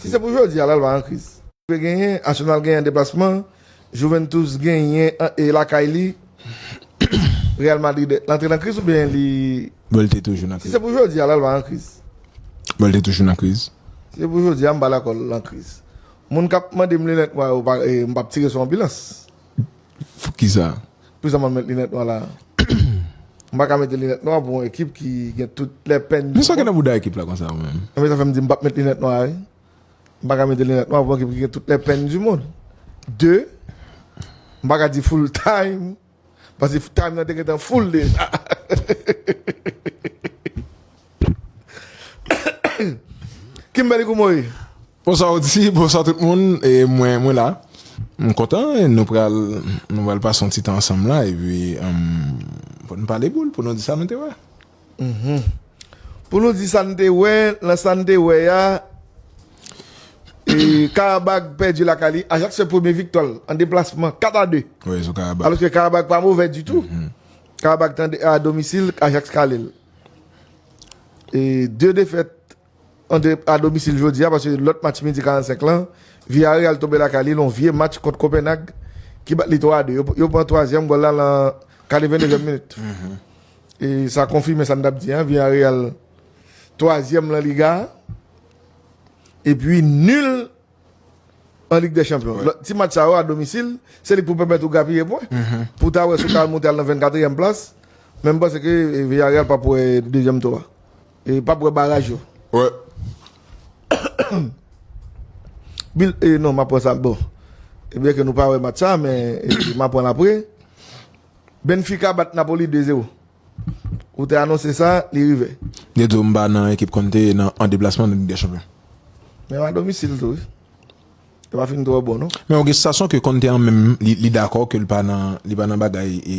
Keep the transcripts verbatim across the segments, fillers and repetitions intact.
Si se pou jodi a la, l pa an kriz. Juve genyen, Arsenal genyen an deplasman, Juventus genyen an, e lakay li, Real Madrid, l antre nan kriz oubyen li Bon, li te toujou nan Si kriz. Se pou jodi a la, l pa an kriz. Bon, li te toujou nan kriz. Si se pou jodi a, m pa dakò l an kriz. Moun k ap mande m linèt nwa yo, pa- e, m p ap tire sou anbilans. Pou ki sa? Pou sa m al met linèt nwa la. M pa ka mete linèt nwa pou yon ekip ki gen tout lè pèn. Men sa gen nan bouda ekip la konsa ou menm. Enben sa fè m di m p ap met linèt nwa a, wi. M pa ka mete linèt nwa pou yon ekip ki gen tout lè pèn du monde. De, m pa ka di full time. Paske time nan te gentan full deja. Kimberly Koumoye. Bonswa Odi, bonswa tout moun. E mwen, mwen la. M kontan, nou pral, nou pral pase yon ti tan ansanm la, epi um, pou nou pale boul, pou nou di sa nou te wè. Pou nou di sa n te wè, nan sa n te wè a, e, Karabag pèdi lakay li. Ajax fè premye viktwa l an deplasman, kat a de. Wi, sou Karabag. Alòske Karabag pa movè ditou. Karabag tande a domisil, Ajax kale l. E de defèt an de, a domisil jodi a, paske lòt match midi karannsenk lan, Villarreal tonbe lakay li, l on vye match kont Copenhague, ki bat li twa a de. Yo, yo pran twazyèm gòl la nan katrevennezyèm minit. E sa konfime sa n t ap di an, Villarreal twazyèm nan Liga a, epi nil an Lig dè Chanpyon. Lòt ti match sa yo a domisil, se li k pou pèmèt ou gapiye pwen. Pou ta wè si w ka al monte al nan vennkatriyèm plas. Men m panse ke, e, Villarreal p ap wè dezyèm tou a. E p ap wè baraj yo. Wè. Bil, e, non, m ap wè sa, bon. Ebyen ke nou pa wè match sa, men, e, m ap wè l apre. Benfica bat Napoli de zewo. Ou te anonse sa, li rive. Yo di w m pa nan ekip Conte nan an deplasman nan Lig dè Chanpyon. Men a domisil tou, wi. Yo pa fin twò bon, non. Men ou gen sansasyon ke Conte an menm, li, li dakò ke li pa nan, li pa nan bagay e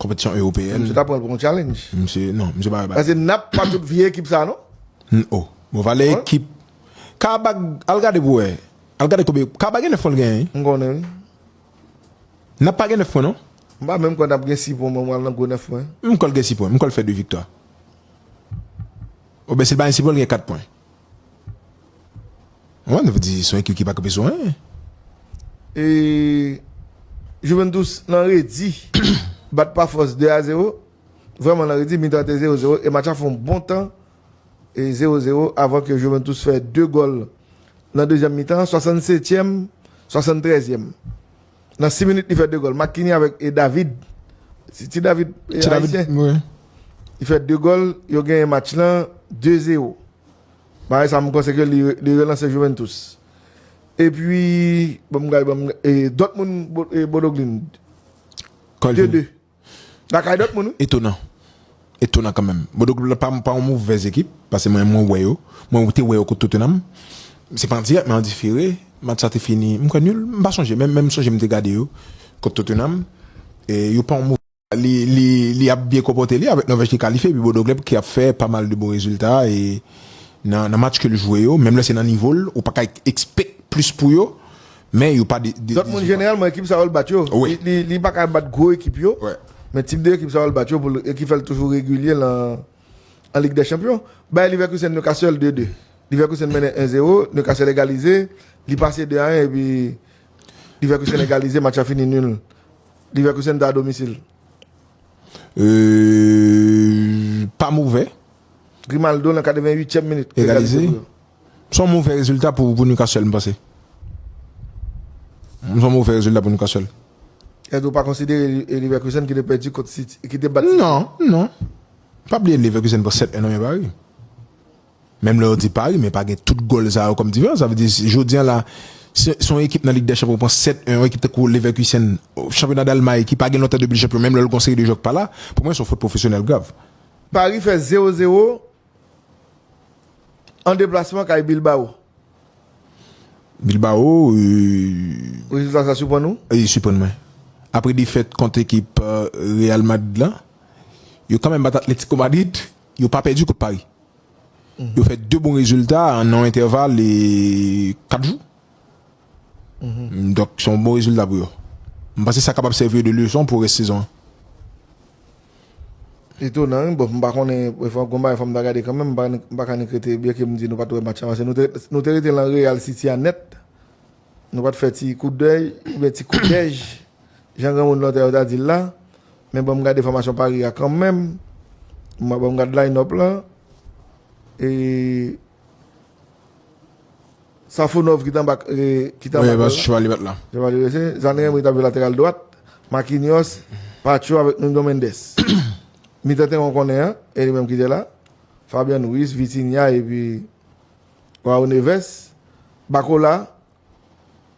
konpetisyon ewopeyèn. Misye ta pran l pou yon challenge. Misye, non, misye pa wè bagay. Paske Nap pa tout vye ekip sa, non. N- Oh, bon, valè ekip. Karabag, al gade pou wè. Al gade konbyen. Karabag gen nèf pwen l genyen, wi. M konnen, wi. Nap pa gen nèf pwen, non? M pa menm kwè Nap gen sis pwen, mwen, mwen al nan gwo nèf pwen. M kwè l gen sis pwen. M kwè l fè de viktwa. Oben, si l pa gen sis pwen, l gen kat pwen. Mwen, nou di, se yon ekip ki pa kanpe sou anyen. E Juventus nan redi, bat pa fòs de a zewo. Vrèman nan redi, mitan te zewo zewo. E match la fè yon bon tan, e zewo zewo, avan ke Juventus fè de gòl nan dezyèm mitan, swasannsetyèm, swasanntrèzyèm. Nan sis minit, li fè de gòl. Makini avèk, e, David. Ti, ti David, e, Ti David, ayisyen. Wi. Li fè de gòl, yo genyen match lan de zewo. Bagay sa, m panse ke li, li relanse Juventus. Epi, bon, m gade, bon, m gade, e, Dortmund, Bo- e, Bodo Glimt. Kòl De de. Lakay Dortmund, wi. Etonan. Etonan kanmenm. Bodo Glimt pa, pa yon movèz ekip, paske mwen, mwen wè yo. Mwen te wè yo kont Tottenham. Se pa an dirèk, men an difere. Match sa te fini. M kwè nil. M pa sonje. Menm, menm sonje m te gade yo kont Tottenham. E yo pa yon movèz. Li, li, li ap byen konpòte li avèk Nòvèj ki kalifye, epi Bodo Glimt ki ap fè pa mal de bon rezilta. E nan, nan match ke l jwe yo, menm lè se nan nivo l, ou pa ka expect plis pou yo. Men yo pa de, de Dortmund jeneralman ekip sa yo l bat yo. Li, li, li pa ka bat gwo ekip yo. Men tip de ekip sa yo l bat yo pou l, e ki fè l toujou regilye lan an Lig dè Chanpyon. Bayer Leverkusen Newcastle de de. Leverkusen mennen en zewo, Newcastle egalize, li pase de a en epi Leverkusen egalize, match la fini nil. Leverkusen ta a domisil. Euh, pa move. Grimaldo nan katrevenn uityèm minit. Egalize. Se yon move rezilta pou, pou Newcastle, m panse. Se yon move rezilta pou Newcastle. Èske ou pa konsidere Leverkusen ki te pèdi kont City, ki te bat City? Non, non. Pa bliye Leverkusen pran sèt en nan men Paris. Menm lè yo di Paris, men pa gen tout gòl sa yo kòm diferans. Sa vle di, jodi an la, se, se yon ekip nan Lig dè Chanpyon pran sèt en, yon ekip tankou Leverkusen, chanpyona Dalmay, ki pa gen lontan depi l chanpyon, menm lè l gon seri de jwè k pa la, pou mwen, se yon fot pwofesyonèl grav. Paris fè zewo zewo an deplasman kay Bilbao. Bilbao, euh, Rezilta sa siprann ou? Li siprann mwen. Apre defèt kont ekip, euh, Real Madrid la, yo kanmenm bat Atletico Madrid, yo pa pèdi kont Paris. Yo fè de bon rezilta nan yon entèval e kat jou. Donk, se yon bon rezilta pou yo. M panse sa kapab sèvi yo de leson pou rès sezon an. Etonan, wi. Bon, m pa konnen, fò, gon bagay fò m ta gade kanmenm, m pa, m pa ka nik rete, byenke m di nou pa t wè match avanse. Nou te, nou te rete nan Real City a nèt. Nou pa t fè ti koudèy, oubyen ti koudèj, jan granmoun lontan yo ta di l la. Men bon, m gade fòmasyon Paris a kanmenm. M, bon, m gade line-up lan. E Safonov ki t anba, e, ki t anba kòl la. Chevalier bat la. Chevalier, se Zanremri t ap jwe lateral dwat. Marquinhos, Pacho avèk Nuno Mendes. Mitan teren w konnen an, e li menm ki te la. Fabian Ruiz, Vitinha epi João Neves. Bakola,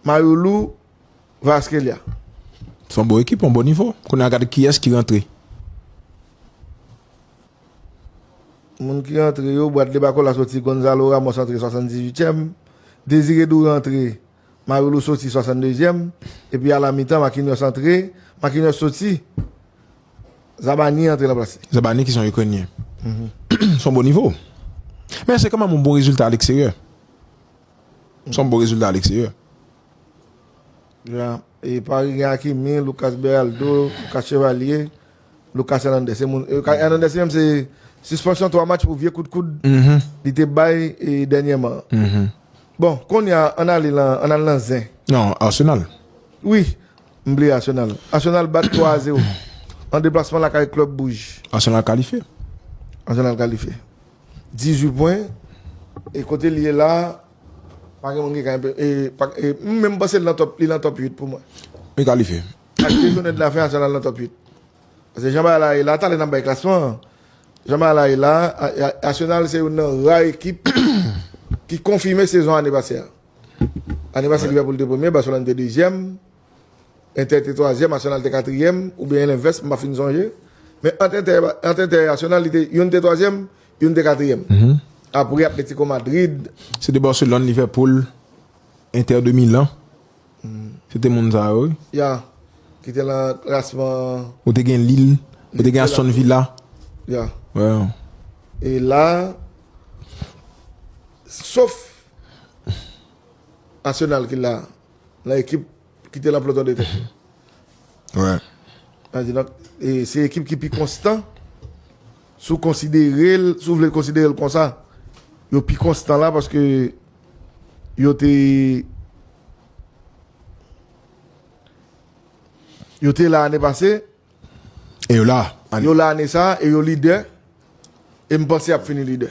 Mario Lou, Kvaratskhelia. Se yon bon ekip, yon bon nivo. Kounye a gade kiyès ki rantre. Moun ki rantre yo, Bradley Bacola soti, Gonzalo Ramos antre swasanndizuityèm, Désiré Doué antre, Mario Lou soti swasanndezyèm, epi a la mitan, Marquinhos antre, Marquinhos soti, Zabarnyi antre ranplase. Zabarnyi ki se yon Ikrenyen. Se yon bon nivo. Men se kanmenm yon bon rezilta a leksteryè. Se yon bon rezilta a leksteryè. Ya. E Paris gen Hakimi, Lucas Beraldo, Lucas Chevalier, Lucas Hernandez. Se moun, e, Hernandez menm se sispansyon twa match pou vye kout koud li te bay, e, dènyèman. Bon, kounye a, ann ale nan, ann al nan zen. Non, Arsenal. Wi, m bliye Arsenal. Arsenal bat twa a zewo. An deplasman lakay Club Brugge. Arsenal kalifye. Arsenal kalifye. Dizuit pwen. E kote l ye la, pa gen moun ki ka enpe-, e, pa, e, m menm panse l nan top, li nan top uit pou mwen. Li kalifye. Ak de jounen de la fen, Arsenal nan top uit. Paske jan bagay la ye la, talè n ap bay klasman an. Jan bagay la ye la, a, a, Arsenal se youn nan ra ekip ki konfime sezon ane pase a. Ane pase, Liverpool te premye, Barcelone te dezyèm, Inter te twazyèm, Arsenal te katriyèm, oubyen lenvès, m pa fin sonje. Men ant Inter, ant Inter e Arsenal, li te, youn te twazyèm, youn te katriyèm. Apre Atletico Madrid. Se te Barcelone, Liverpool, Inter de Milan. Se te moun sa yo, wi. Ya. Ki te nan klasman. Ou te gen Lille, ou te gen Aston Villa. Ya. E la, sof Arsenal ki la, nan ekip ki te nan ploton de tèt yo. Sa di, donk, e se ekip ki pi konstan, si w konsidere l, si w vle konsidere l konsa, yo pi konstan la paske yo te, yo te la ane pase. E yo la ane. Yo la ane sa, e yo lidè. E m panse y ap fini lidè.